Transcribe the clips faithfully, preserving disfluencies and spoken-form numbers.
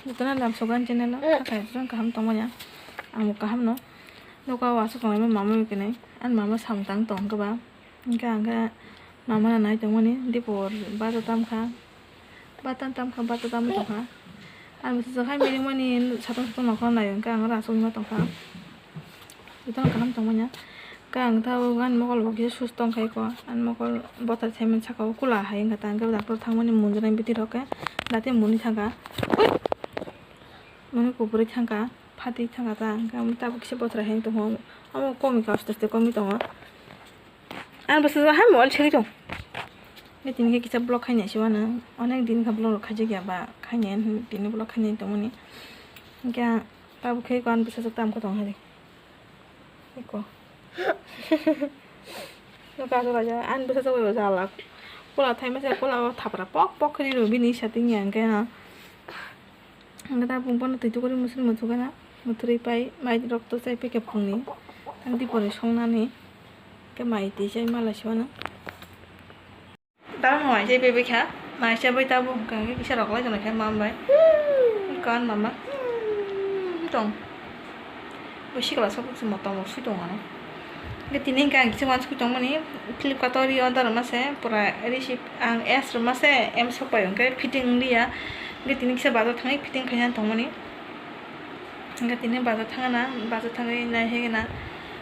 Jotono lamsogo ani channel o, kha khe jotono kaham tongmani ang bo kaham no. Nogo o aswk tonglai mani mama bai kwnwi, ani mama samung tang tong khe ba. Hwnkhe ang khe mama no nai tongmani, dipor baja tam kha, bata tam kha, bata tam tong kha. Ani bwsajwk hai milik mani satung satung nokha nai hwnkhe ang oro aswk wngwi ma tong kha. Jotono kaham tongmani. Khe ang tabuk ani mokol bo kisa susto wngkha eko. Ani mokol bothar saiman saka o kula hai wngkha ta, hwnkhe doctor thangmani munjunai bithi rok khe dati muni thangkha. Muni kuphurwi thangkha, phatwi thangkha ta, hwnkhe tabuk kisa bothar hai wng tongo. Omo komikha, aste aste komwi tongo. Ani bwsajwk hai mobile serwi tong. Hwnkhe tini khe kisa vlog khainai se mano. Onek din kha vlog rok khaijakya ba khainai, tini vlog khainai tongmani. Hwnkhe tabuk khe ani bwsajwk tamo khe tong hai. Eko. Nokha aswk kaisa, ani bwsajwk bai bo jala. Kola thaima se kola o thapra pok pok khe rw bini sating ya hwnkhe na. Hwnkhe ta bung bono twi tukurwi muchung muchung khe na. Muthurwi pai mai rok to chai packet phungni. Tang dipori songnani. Khe mai twi chai mala se mano. Tabuk no mai se bebekha, mai se bai tabuk hwnkha khe kisa rok lai tongkha ma bai. Kan mama tong. Bo sikla sok se motom rok sui tong ano. Hwnkhe tini hwnkhe ang kisa wansukwi tongmani Flipkart o ri order rwma se pura receive ang S rwma se M sok bai hwnkhe fitting wng liya. Hwnkhe tini kisa bazar thangwi fitting khaina tongmani. Hwnkhe tini bazar thangna, bazar thangwi naihaikhe na.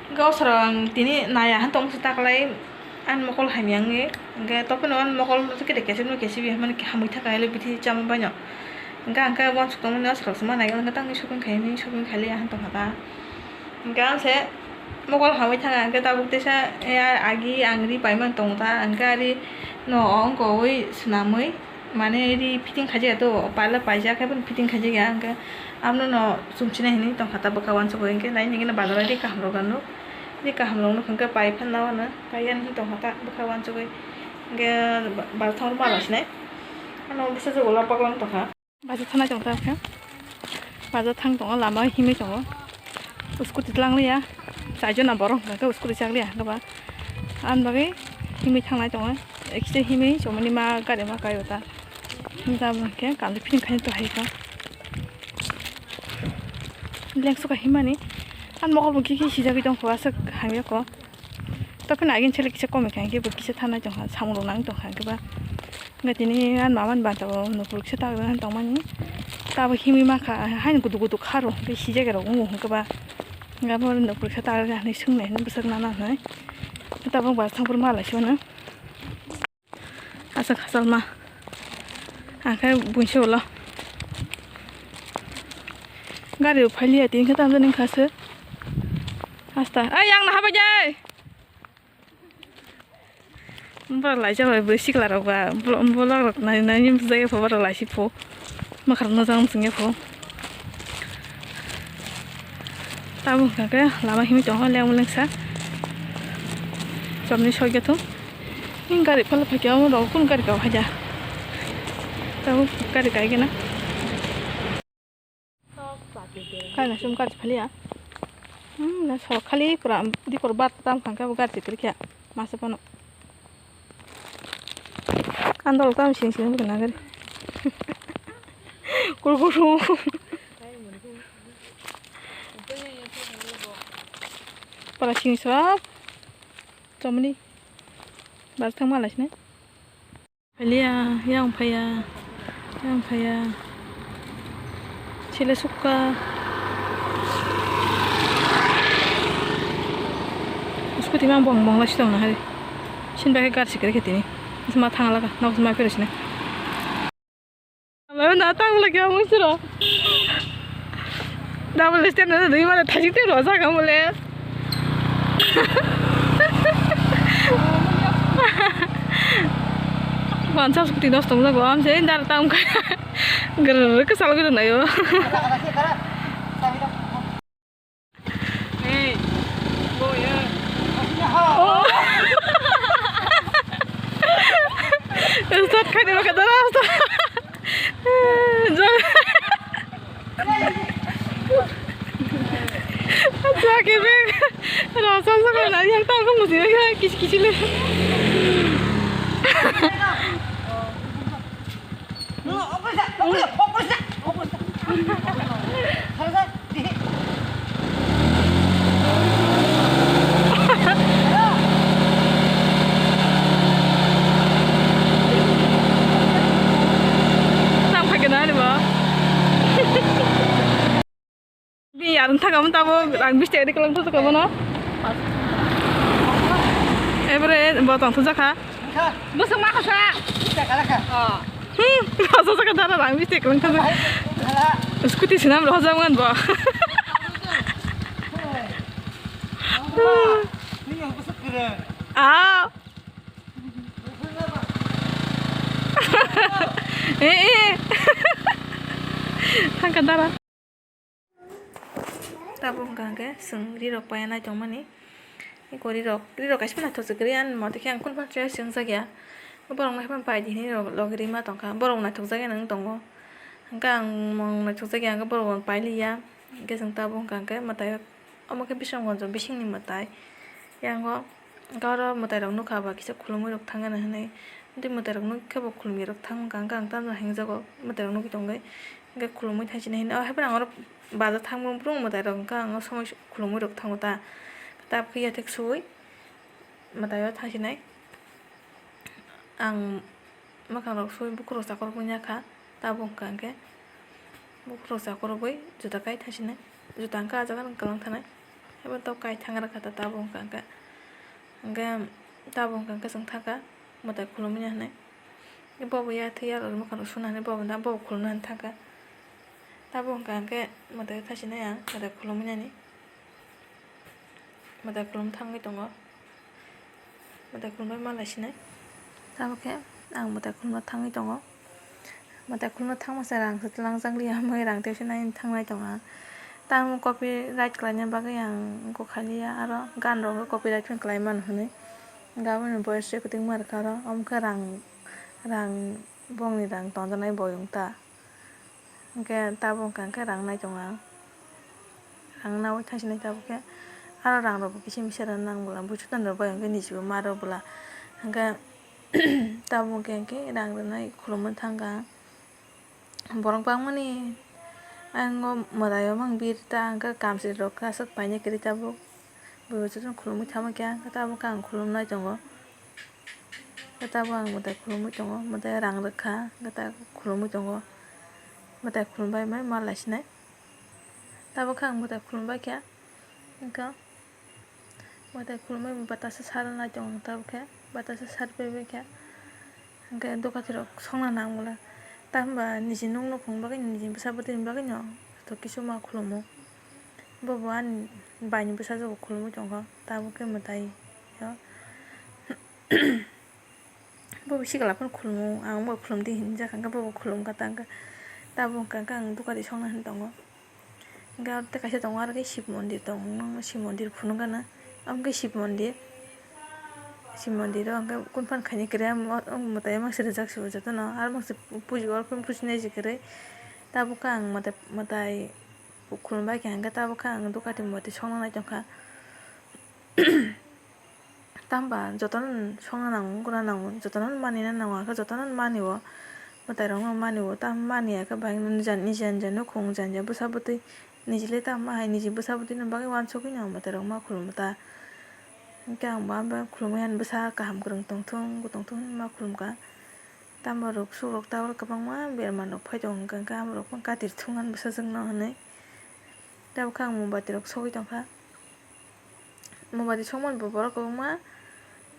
Hwnkhe o sora ang tini naiya hwn tong se taklai. Ani mokol hamya wngwi, hwnkhe topino ani mokol kete kesebno kesebi hwnmani hamwi thangkha, ele bithi chama baino. Hwnkhe ang khe wansuk tongmani aswk rok se ma naikolkha, tangwi shopping khaimani, shopping khailiya hwn tongkha ta. Hwnkhe ang se mokol hamwi thangkha, hwnkhe tabuk teisa, eh, agi ang ri paimani tongo ta, hwnkhe ari no ongkha oi swnamwi. Mane ri fitting khaijak ya to, paila paijak khe bono fitting khaijak ya, hwnkhe abono no chumchinai hinwi tongkha ta bwkha wansugwi, hwnkhe nai nini bazar o ri kaham rok no, ri kaham rok no hwnkhe pai phano wano, pai yani hinwi tongkha ta bwkha wansugwi, hwnkhe bazar thang rw ma rw sinai, ano bwsajwk ulo paklang tongkha. Bazar thangnai tong ta khe. Bazar thang tongo, lama himwi tongo. Scooty tlangliya. Chaijona borok hwnkha khe scooty chakliya hwnkhe ba. Ani bagwi himwi thangnai tongo. Ekisa himwi chomani ma gari ma kaio ta. Himda hwnkhe kamli phini khaina to hai kha. Lengso kha himani. Ani mokol bo kiki sijagwi tongkho aswk hamya kho. Tokhe no agin sele kisa komikha, hwnkhe bo kisa thanai tongkha, samung rok nang tongkha, hwnkhe ba. Hwnkhe tini ani mama ni banta bo nokol kisa ta tongmani. Tabo himwi mankha, haino gudu gudu kharo, hwnkhe sijak rok wngo, hwnkhe ba. Hwnkhe abo nokol kisa ta hinwi swngnai, hwnwi bwswk nana hinwi. Tabuk ba thangphuru ma lai se mano. Aswk hachal ma. Ang khe buinse ulo. Gari rok phailiya tini khe tamjani wngkha se. Hasta. Ai, yang naha bai jai. Borok laijak bai bwrwi sikla rok ba. Vlog rok nai nai bwsajak ya pho borok laisi pho. Mwkhang nojak wng tong ya pho. Tabuk hwnkha khe lama himwi tongo leng lengsa. Chomni soi khe thung. Ni gari phala phaikhe omo rok kun gari kau haja. Tabuk gari kai gana. Kaina sum gari phaliya. Hmm, na sorok khali pura dikor bat tam khangkhe bo gari tikir khe masa phano. Andol tam sing sing gana gari. Kuru kuru. Para sing sab. Chomni. Bas thang malai sini. Phaliya, yang phaya, yang phaya. Sile sukha. Scooty mang bong bong lai sitong na hari. Sin bai gar sikre khe tini. Sma thang laga, nok sma phiro sini. Alo na tang lagi ang siro. Double stand na dui mane thajik te roja ka mole. Pansa scooty dos tong jago am se dar tam ka. Ger ke sal ger na yo. Start khai de baka dara start. Jake be rasa sa ko na yang ta ko musi be kis kis le. Ang thaka mo tabo, ang bisti ari kalang thaka mo no. Every bo tong thaka. Bosong ma khasa. Hmm, khasa saka dara ang bisti kalang thaka. Scooty sinam roh jam ngan bo. Ah. Eh, eh. Thangka dara. Tabuk hwnkha hwnkhe chwng rirok paiya naitongmani. Eko rirok, rirok kaisa naithok se kwrwi ani mote khe ang kunu phan chaya swngjak ya. Borok naikhe phano pai di hinwi rok logi rima tongkha. Borok naithokjak ya nang tongo. Hwnkhe ang mung naithokjak ya hwnkhe borok bo pailiya. Hwnkhe chwng tabuk hwnkha hwnkhe mwtai omo khe Bisramganj bisingni mwtai. Yango hwnkhe oro mwtairok nukha ba kisa khulumwi rok thangani hinwi. Tei mwtairok nukhe bo khulumwi rok thang wngkha hwnkhe ang tamni hinjago mwtairok nugwi tongwi. Hwnkhe khulumwi thangsinai hinwi, o, haiphano ang oro bazar thangmung brum mwtairok hwnkha ang o somoi khulumwi rok thango ta. Tabukhe yathek suwi mwtaio thangsinai. Ang mwkhangrok suwi bukhurok chakorok wngya kha, tabuk hwnkha hwnkhe bukhurok chakorogwi juta kai thangsinai. Juta hwnkha ah jaga kwlwng thanai. Haiphano tok kai thang rwkha ta tabuk hwnkha hwnkhe. Hwnkhe tabuk hwnkha hwnkhe chwng thangkha mwtai khulumya hinwi. Bobo yathek yarok mwkhang suna hinwi bobo da bobo khulumna hinwi thangkha. Tabuk hwnkha hwnkhe mwtai thaisinai ang mwtai khulumnani. Mwtai khulum thangwi tongo. Mwtai khulumbai ma laisinai. Tabuk khe ang mwtai khulumna thangwi tongo. Mwtai khulumna thangmasa rang se twlangjak liya, hamwi rang tei se nai thangnai tongo ang. Tamo copyright khlaina bagwi ang wngkha khaliya, aro gan rok wngkha copyright phano khlai mano hinwi. Gaboni voice recording ma rwkha aro, omo khe rang, rang, bongni rang tonjaknai boyong ta. Hwnkhe tabuk hwnkha hwnkhe rang nai tongo ang. Rang naui thangsinai tabuk khe. Aro rang rokbo kisa misa rwna nang bwla. Buisuknani rok bai hwnkhe niji bo ma rw bwla. Hwnkhe tabuk hwnkhe hwnkhe rang rwnai khulumwi thangkha ang. Borok bangmani ang o mwtaio mang bir ta hwnkhe kamchwlwi rok aswk painai kwrwi tabuk. Buibo jotono khulumwi thangma khe ang tabuk khe ang khulumnai tongo. Tabuk ang mwtai khulumwi tongo, mwtai rang rwkha, mwtai khulumwi tongo, mwtai khulumbai mai ma laisinai. Tabuk khe ang mwtai khulumbai khe, hwnkhe mwtai khulumbai batasa sarwi nai tongo tabuk khe, batasa sarwi bai khe, hwnkhe dokatirok songna nang bwla. Tamo ba niji nuk nukhungni bagwi, niji bwsa bwtwini bagwino to kisu ma khulumo. Bobo ani baini bwsajukgo khulumwi tongkha, tabuk khe mwtai o. Bobo sikla phano khulumo, ang bo khulumdi hinjak, hwnkhe bobo khulumkha ta, hwnkhe tabuk hwnkha hwnkhe ang dukati songna hinwi tongo. Hwnkhe aro tei kaisa tongo, aro khe Shiv mondir tongo, Shiv mondir phunukgana, omo khe Shiv mondir, Shiv mondir o hwnkhe kunphang khainwi kwrwi, omo mwtai mangse rijak se o jotono, aro mangse puji, oro phano pujinai se kwrwi. Tabuk khe ang mwtai, mwtai khulumbai kha, hwnkhe tabuk khe ang dukati mwtai songna nai tongkha. Tamo ba jotono songna nango, wngna nango, jotono manina nango, akhe jotono mani o, mwtairokno mani o, tamo mani akhe bahai nija nija nukhung nija nija bwsa bwtwi nijile tamo hai niji bwsa bwtwino bagwi uansukgwi no mwtairok ma khulumwi ta. Hwnkhe ang bo abo khulumwi ani bwsa kaham kwrwng tongthung, tongthung hinwi ma khulumkha. Tamo rok sukrok tabuk kwbangma berma rok phai tongo, hwnkhe hwnkhe amo rok phano katir thung ani bwsajwkno hinwi. Tabuk khe ang mombati rok sogwi tongkha. Mombati sokmani bo borok kwbangma,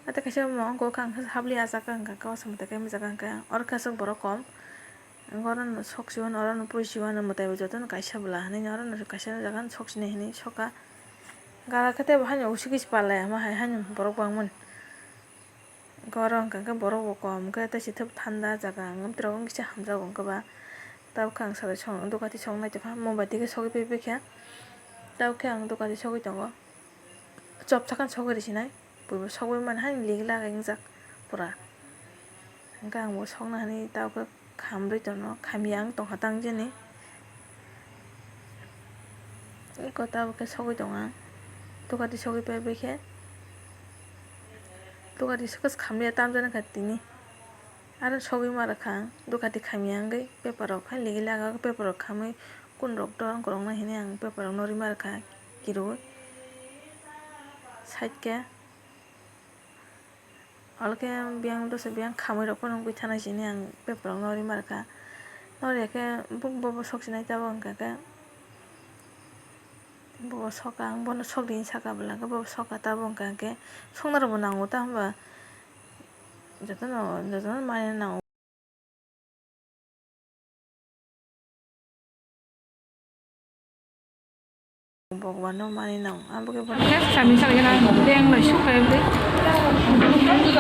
tei kaisa mokol khe ang habli ah jaga hwnka khe, o samung tei kaisa jaga hwnka, oro khe aswk borok kom. Oro no sok si mano, oro no pori si mano, mwtai bo jotono kaisa bwla hinwi oro no kaisa jaga no sok sinai hinwi sok kha. Gara khe tei bo haino usuk khe se palai ama hai haino borok bangmani. Oro hwnka khe borok bo kom khe tei se thep thanda jaga wng tong kisa hamjak wng khe ba. Tabuk khe ang salai song dukati song nai tongkha, mombati khe sogwi paipai khe. Tabuk khe ang dukati sogwi tongo. Chop sakani sogwi rw sinai, buibo sogwi mani haino ligi lagai wngjak pura. Hwnkhe ang bo sokna hinwi tabuk khe khamrwi tono, khamya wng tongkha tang jani. Eko tabuk khe sogwi tongo ang, dukati sogwi paibai khe, dukati sokhe se khamya tamjani kha tini. Aro sogwi ma rwkha ang, dukati khamya wngwi paper rok hai ligi laga paper rok khamwi kun rok dorong kwrwngna hinwi ang paper rok norwi ma rwkha kirui side khe. Oro khe biyang dosa biyang khamwi rok phano wngwi thana sini ang paper rok norwi ma rwkha. Norya khe bo, bo, bo sok sinai tabuk hwnka khe. Bo soka, ang bono sok di saka bwla khe bo soka, tabuk hwnkha khe soknarokbo nango ta hwnba jotono, jotono mani nango. Bokbano mani nango, abo khe bono. Samisa lagi na, deng lai sukha bwle.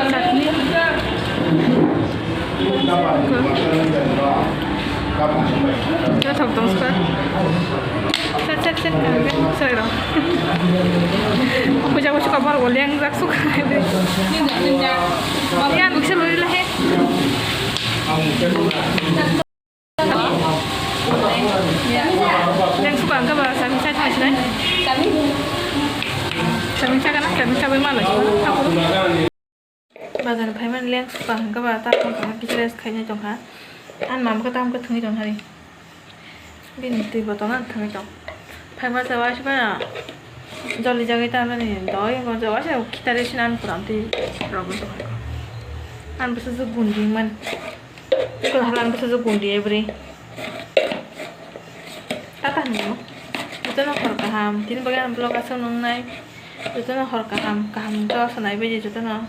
Chutney. Jothok tong sukha. Set, set, set, serai rok. Puja ko sukha, borok bo lengjak sukha. Yan bukse lori lahe. Leng sukha hwnkhe ba samisa thang sinai. Samisa kana, samisa bai malo. Bazar ni phaimani leng sukha hwnkhe ba ta tong tong kisa rest khainai tongkha. Ani mama khe tamo khe thwngwi tong hari. Bini twi botol no thwngwi tong. Phaima se waisa ba joli jagwi ta nani doi mo je waisa khitari sinan puram twi rogwi tong. Ani bwsajwk gundi man. Ko halan bwsajwk gundi ebri. Tata hinwi. Jotono hor kaham. Tini bagwi ang vlog aswk nungnai. Jotono hor kaham, kaham to sanai bai di jotono.